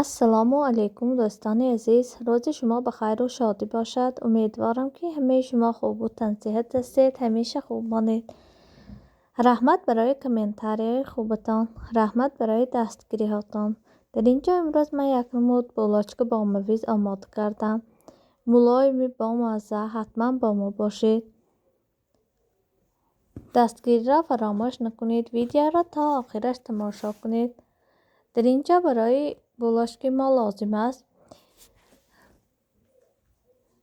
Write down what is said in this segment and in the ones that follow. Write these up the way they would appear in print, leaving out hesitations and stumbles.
Ассалому алайкум, дӯстони азиз. Рӯзи шумо ба хайру шодӣ бошад. Умедворам, ки ҳамаи шумо хубу тансиҳат ҳастед. Ҳамеша хуб монед. Раҳмат барои комментарияи хубатон. Раҳмат барои дастгириҳотон. Дар ин ҷо имрӯз ман як намуд булочка бо мавиз омода кардам. Мулоими бомазза, ҳатман бо мо бошед. Дастгириро фаромӯш накунед. Видеоро то охираш тамошо кунед. Дар ин ҷо барои булочки мо лозим аст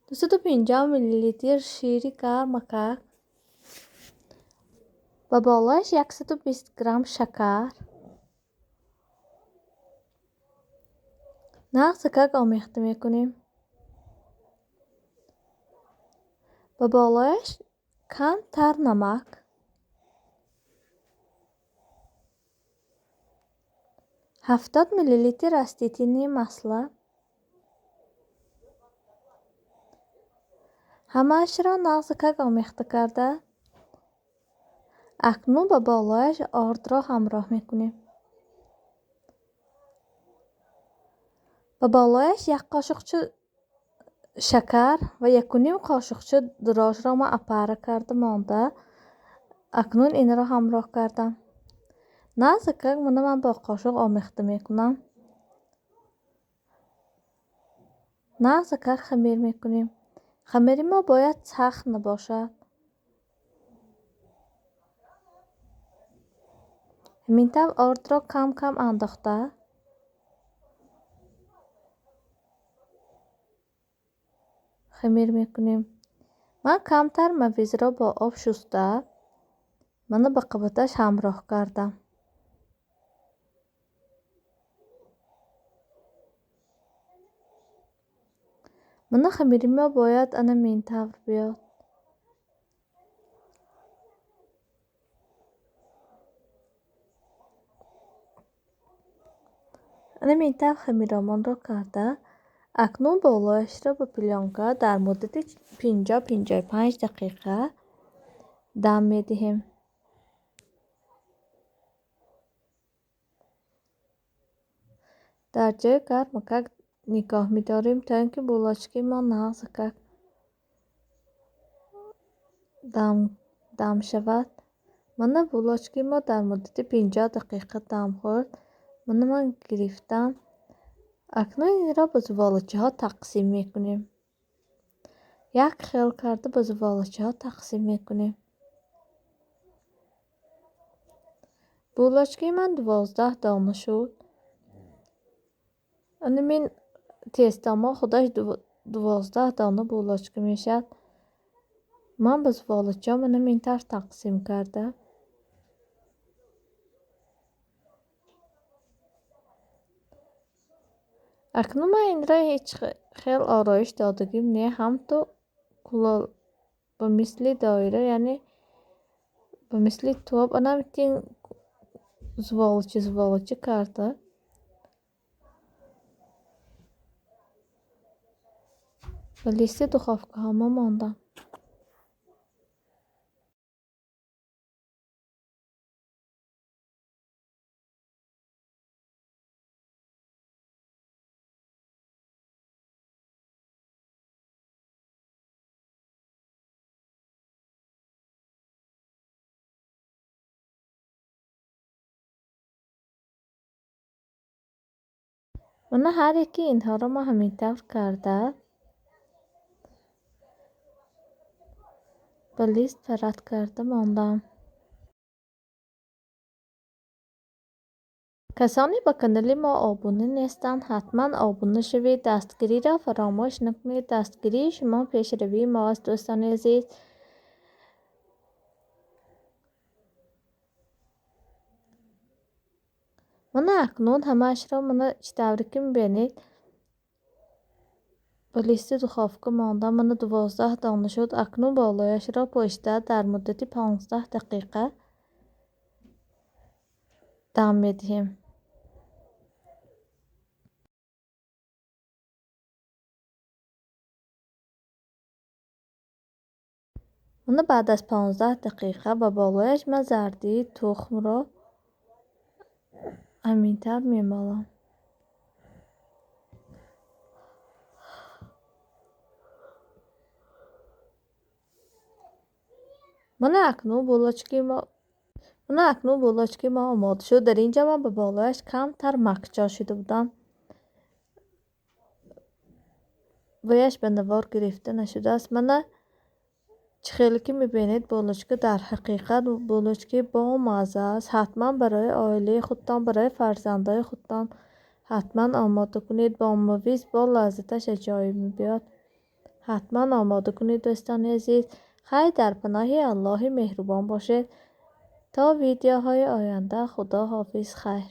250 мл шири гармакак, ба болояш 120 грамм шакар, нағзакак омехта мекунем. Ба болояш камтар намак, 70 мл растительное масло. Ҳамаашро нағзакак омехта карда, акнун ба болояш ордро ҳамроҳ мекунем. Ба болояш як қошуқча шакар ва 1,5 қошуқча дрожжро ман опара карда монда, акнун инро ҳамроҳ кардам. Нағзакак мана ман бо қошуқ омехта мекунам. Нағзакак хамир мекунем. Хамири мо бояд сахт набошад. Ҳамин тавр ордро кам-кам андохта хамир мекунем. Ман камтар мавизро бо об шуста мана ба қабаташ ҳамроҳ кардам. Мана хамири мо бояд ана ин тавр биёд. Ана ин тавр хамиромонро карда, акнун болояшро ба плёнка дар муддати 50-55 дақиқа дам медиҳем. Дар ҷои гармакак нигоҳ медорем, то ин ки булочкаи мо нағзакак дам шавад. Мана булочкаи мо дар муддати 50 дақиқа дам хӯрд. Мана ман гирифтам. Акнун инро ба зуволачаҳо тақсим мекунем. Як хел карда ба зуволачаҳо тақсим мекунем. Булочкаи ман 12 дона шуд. Ана мин тестомо худаш 12 дона булочка мешавад. Ман ба зуволачаҳо мана ин тавр тақсим карда. Акнун ман инро ҳеҷ хел ороиш додагим не, ҳамту кулол ба мисли доира, яъне ба мисли тоб, ана ҳамин зуволача зуволача карда. Ба листи духовкаҳомо мондам. Мана ҳар яки инҳоро ман ҳамин тавр карда ба лист парат карда мондам. Касоне ба канали мо обуна нестанд, ҳатман обуна шавед. Дастгириро фаромӯш накунед. Дастгирии шумо пешравии мо аст, дӯстони азиз. Мана акнун ҳамаашро мана чӣ тавре ки мебинед ба листи духовка мондам. Мана 12 дона шуд. Акнун болояшро пӯшида дар муддати 15 дақиқа дам медиҳем. Мана баъд аз 15 дақиқа ба болояш ман зардии тухмро ҳамин тавр мемолам. Мана акнун булочки мо омода шуд. Дар ин ҷо ман ба болояш камтар макча шуда будам. Ваяш ба навор гирифта нашудааст. Мана, чӣ хеле ки мебинед, булочка дар ҳақиқат булочки бомазза аст. Ҳатман барои оилаи худтон, барои фарзандои худтон ҳатман омода кунед. Бо мавиз, бо лаззаташ аҷоиб мебиёд. Ҳатман омода кунед, дӯстони азиз. Хайр, дар паноҳи Аллоҳи меҳрубон бошед. То видеоҳои оянда, худо ҳофиз, хайр.